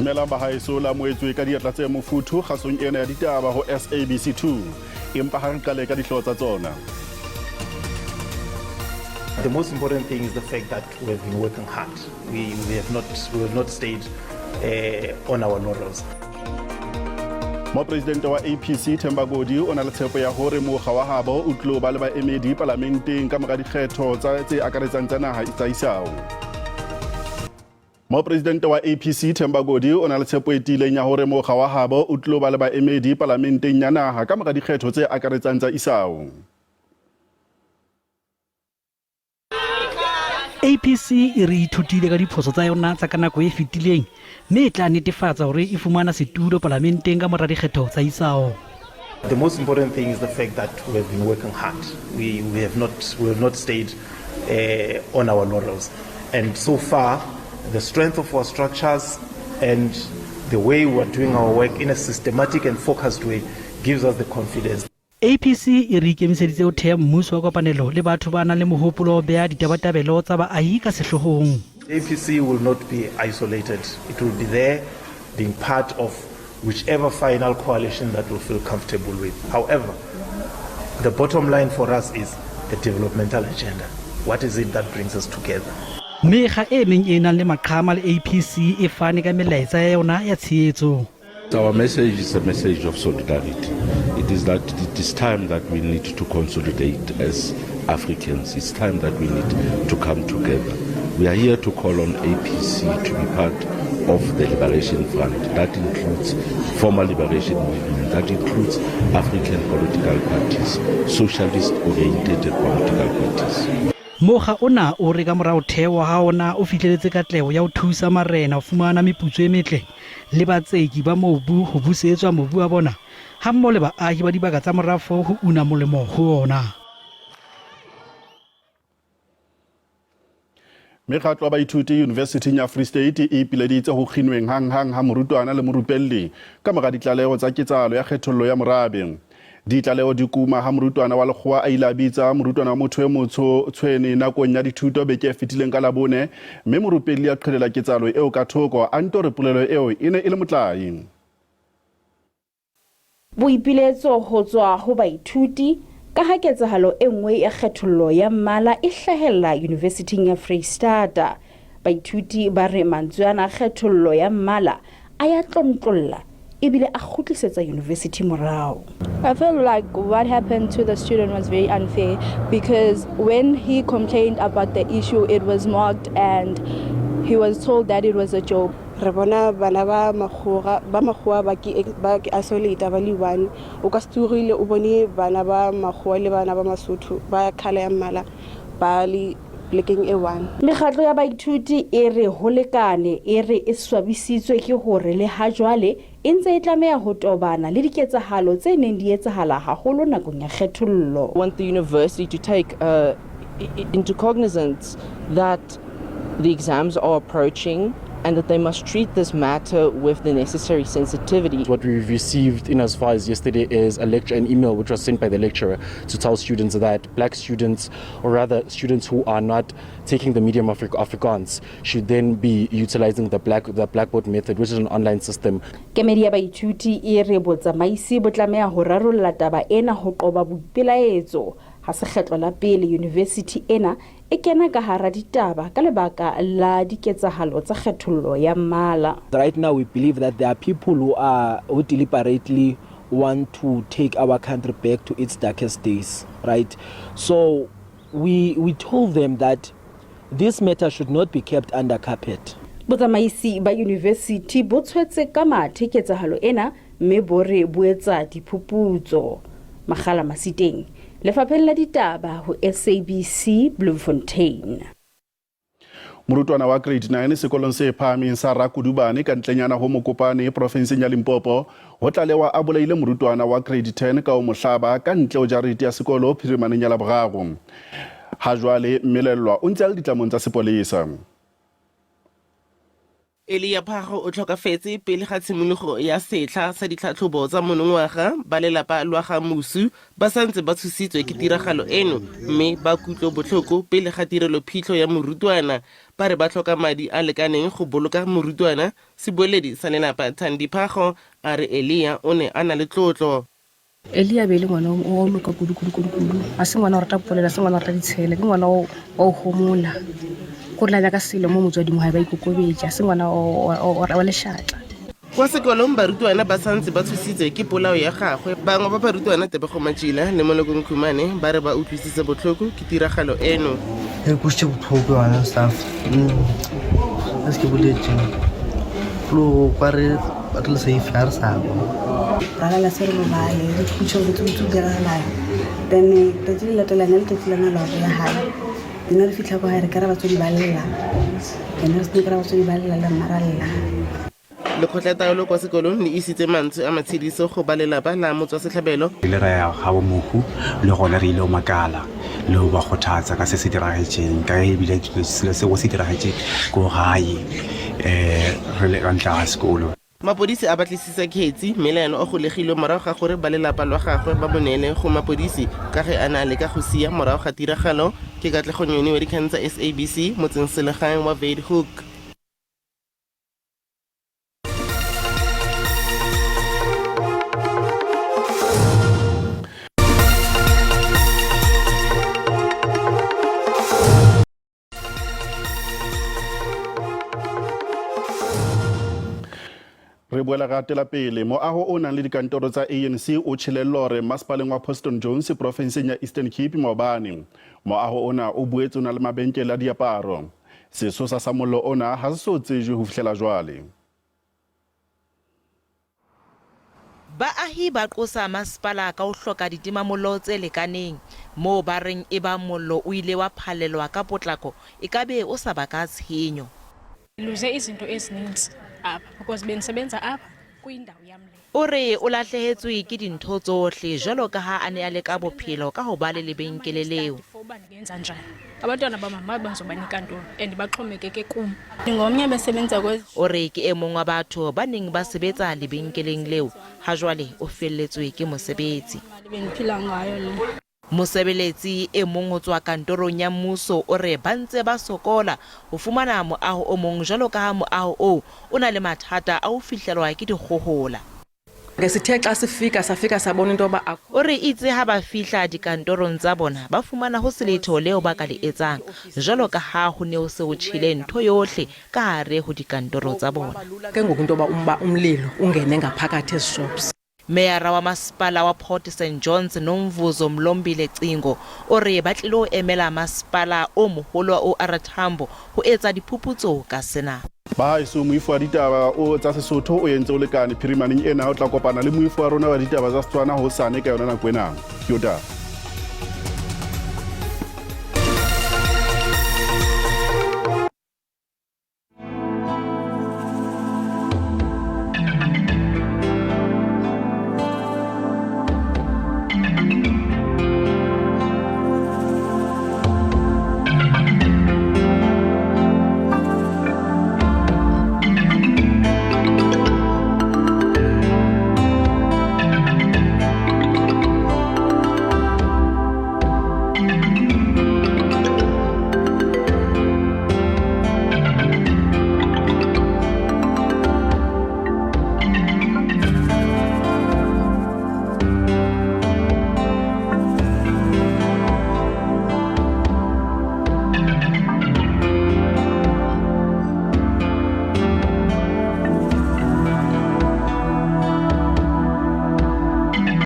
Dumelang bahaeso la moetswe ka diatla tse mofuthu kgasong ena ya ditaba ho SABC 2. Empa ha re qale ka dihlooho tsa tsona. The most important thing is the fact that we have been working hard. We have not stayed on our laurels. Mopresidente wa APC Themba Godi o na le tshepo ya hore mokga wa habo o tlilo ba le baemedi palamenteng ka mora dikgetho tsa tse akaretsang tsa naha tsa isao. Mopresidente wa APC Themba Godi o na le tshepo e tiileng ya hore mokga wa habo o tlilo ba le baemedi palamenteng ya naha ka mora dikgetho tse akaretsang tsa isao. APC e re ithutile ka diphoso tsa yona tsa ka nako e fetileng mme e tla netefatsa hore e fumana setulo palamenteng ka mora dikgetho tsa isao. The most important thing is the fact that we have been working hard. We have not stayed on our laurels. And so far, the strength of our structures and the way we are doing our work in a systematic and focused way gives us the confidence. APC e re ikemiseditse ho theha mmuso wa kopanelo le batho ba nang le mohopolo wa ho beha ditabatabelo tsa baahi ka sehloohong. APC will not be isolated. It will be there being part of whichever final coalition that we feel comfortable with. However, the bottom line for us is the developmental agenda. What is it that brings us together? Mekga e meng e nang le maqhama le APC e fane ka melaetsa ya yona ya tshehetso. Our message is a message of solidarity. It is that it is time that we need to consolidate as Africans. It's time that we need to come together. We are here to call on APC to be part of the Liberation Front. That includes former liberation movement, that includes African political parties, socialist oriented political parties. Mokga ona o re ka mora ho thehwa ha ona o fihleletse katleho ya ho thusa marena ho fumana meputso e metle le batseki ba mobu ho busetswa mobu wa bona hammoho le baahi ba dibaka tsa morafo ho una molemo ho ona. Mekgatlo ya baithuti Yunivesithing ya Free State e ipileditse ho kginweng hanghang ha morutwana le morupelli ka mora ditlaleho tsa ketsahalo ya kgethollo ya morabe. Ditlaleho di kuma ha morutwana wa lekgowa a ile a bitsa morutwana wa motho e motsho tshwene nakong ya dithuto beke e fetileng ka Labone, mme morupelli a qhelela ketsahalo eo ka thoko a nto re polelo eo e ne e le motlae. Boipiletso ho tswa ho baithuti ka ha ketsahalo e nngwe ya kgethollo ya mmala e hlahella Yunivesithing ya Freistata. Baithuti ba re mantswe ana a kgethollo ya mmala a ya tlontlolla ebile a kgutlisetsa university morao. I feel like what happened to the student was very unfair because when he complained about the issue, it was mocked and he was told that it was a joke. Re bona bana ba makgowa ba makgowa ba ke ba ke isolate ba le one o ka se tsogile o bone bana ba makgowa le bana ba Masotho ba colour ya mmala ba le plekeng e one. Mekgatlo ya baithuti e re ho lekane, e re e swabisitswe ke hore le ha jwale e ntse e tlameha ho tobana le diketsahalo tse neng di etsahala haholo nakong ya kgethollo. Want the university to take into cognizance that the exams are approaching and that they must treat this matter with the necessary sensitivity. What we received in as far as yesterday is a lecture, an email which was sent by the lecturer to tell students that black students, or rather students who are not taking the medium of Afrikaans, should then be utilizing the Blackboard method, which is an online system. Kemedi ya baithuti e re botsamaisi bo tlameha ho rarolla taba ena ho qoba boipelaetso. Ha se kgetlo la pele university ena e kena ka hara ditaba ka lebaka la diketsahalo tsa kgethollo ya mmala. Right now we believe that there are people who deliberately want to take our country back to its darkest days, right? So we told them that this matter should not be kept under carpet. Botsamaisi ba university bo tshwetse ka mathe ketsahalo ena mme bo re bo etsa diphuputso. Makgala Masiteng, Lefapheng la Ditaba ho SABC, Bloemfontein. Morutwana wa grade 9 sekolong se phahameng sa Rakudubane ka ntlenyana ho Mokopane profenseng ya Limpopo ho tlalewa a bolaile morutwana wa grade 10 ka ho mohlaba ka ntle ho jarete ya sekolo phirimaneng ya Laboraro. Ha jwale mmelellwa o ntse a le ditlamong tsa sepolesa. Elia Phago o tlhokafetse pele ga tshimologo ya setlha sa ditlhatlhobo tsa monongwaga. Ba lelapa lwa ga mosu ba santse ba tshositswe ke tiragalo eno mme ba kutlo botlhoko pele ga tirelo phitlho ya morutwana. Ba re ba tlhoka madi a lekaneng go boloka morutwana. Sebueledi sa lelapa Thandi Phago a re Elia o ne a na le tlotlo. Elia be e le ngwana wa go loka kudu kudu kudu kudu. Ga se ngwana wa rata polela, se ngwana wa rata ditshele, ke ngwana wa go homola. Gore la nyaka selo mo motswading wa hae ba ikokobetša, se ngwana wa lešata. Kwa sekolong barutwana ba santse ba tshositswe ke polao ya gagwe. Bangwe ba barutwana Tebego Matšila le Moloko Nkhumane ba re ba utlwisitse botlhoko ke tiragalo eno. E kwešitše botlhoko yona staff. A se ke boletše. Lo kwa re re le safe ga re sa kwa. Ra lala se re robale re khutše gore tsotsi o diragalang. Then tsatsi le latelang ya letsatsi lana la go ya gae. Nna re fitlha kwa gae re kry-a batswadi ba lla. Then re sene kry-a batswadi ba lla le rena ra lla. Lekgotlataolo kwa sekolong le isitse mantswe a matshediso go ba lelapa la motswasetlhabelo. Re ile ra ya gabo mohu le gona re ile go makala le go ba kgothatsa ka se se diragetšeng ka ge ebile selo seo se diragetše ko gae um re le ka ntla ga sekolo. Mapodisi a batlisisa kgetsi mme le ene o golegilwe morago ga gore ba lelapa lwa gagwe ba mo neele go mapodisi ka ge a ne a leka go sia morago ga tiragalo. Ke Katlego Nyoni wa dikgang tsa SABC motseng-selegaeng wa Veidhoek. Re boela re atela pele. Moaho o nang le dikantoro tsa ANC o tjhele lore masepaleng wa Poston Jones profenseng ya Eastern Cape maobane. Moaho ona o boetse o na le mabenkele a diaparo. Sesosa sa mollo ona ha se so tsejwe ho fihlela jwale. Baahi ba qosa masepala ka ho hloka ditimamollo tse lekaneng, moo ba reng ebang mollo o ile wa phallelwa ka potlako e ka be o sa baka tshenyo. Ndiluze izinto ezininzi apha because bendisebenza apha kuyindawo yam le. O re o lahlehetswe ke dintho tsohle jwalo ka ha a ne a leka bophelo ka ho ba le lebenkele leo. O re ke e mong wa batho ba neng ba sebetsa lebenkeleng leo, ha jwale o felletswe ke mosebetsi. Mosebeletsi e mong ho tswa kantorong ya mmuso o re ba ntse ba sokola ho fumana moaho o mong jwalo ka ha moaho oo o na le mathata a ho fihlelwa ke dikgohola. Sithe xa sifika safika sabona into yoba akukho. O re itse ha ba fihla dikantorong tsa bona ba fumana ho se letho leo ba ka le etsang jwalo ka ha ho ne ho se ho tjhele ntho yohle ka hare ho dikantoro tsa bona. Ke ngoku into yoba umlilo ungene ngaphakathi ezi shops. Meyara wa masepala wa Port St Johns Nomvuzo Mlombile Cingo o re ba tlilo emela masepala o moholo wa OR Tambo ho etsa diphuputso ka sena. Bahaeso, moifo wa ditaba o tsa Sesotho o entse o lekane phirimaneng ena. O tla kopana le moifo wa rona wa ditaba tsa Setswana hosane ka yona nako ena. Ke o taba.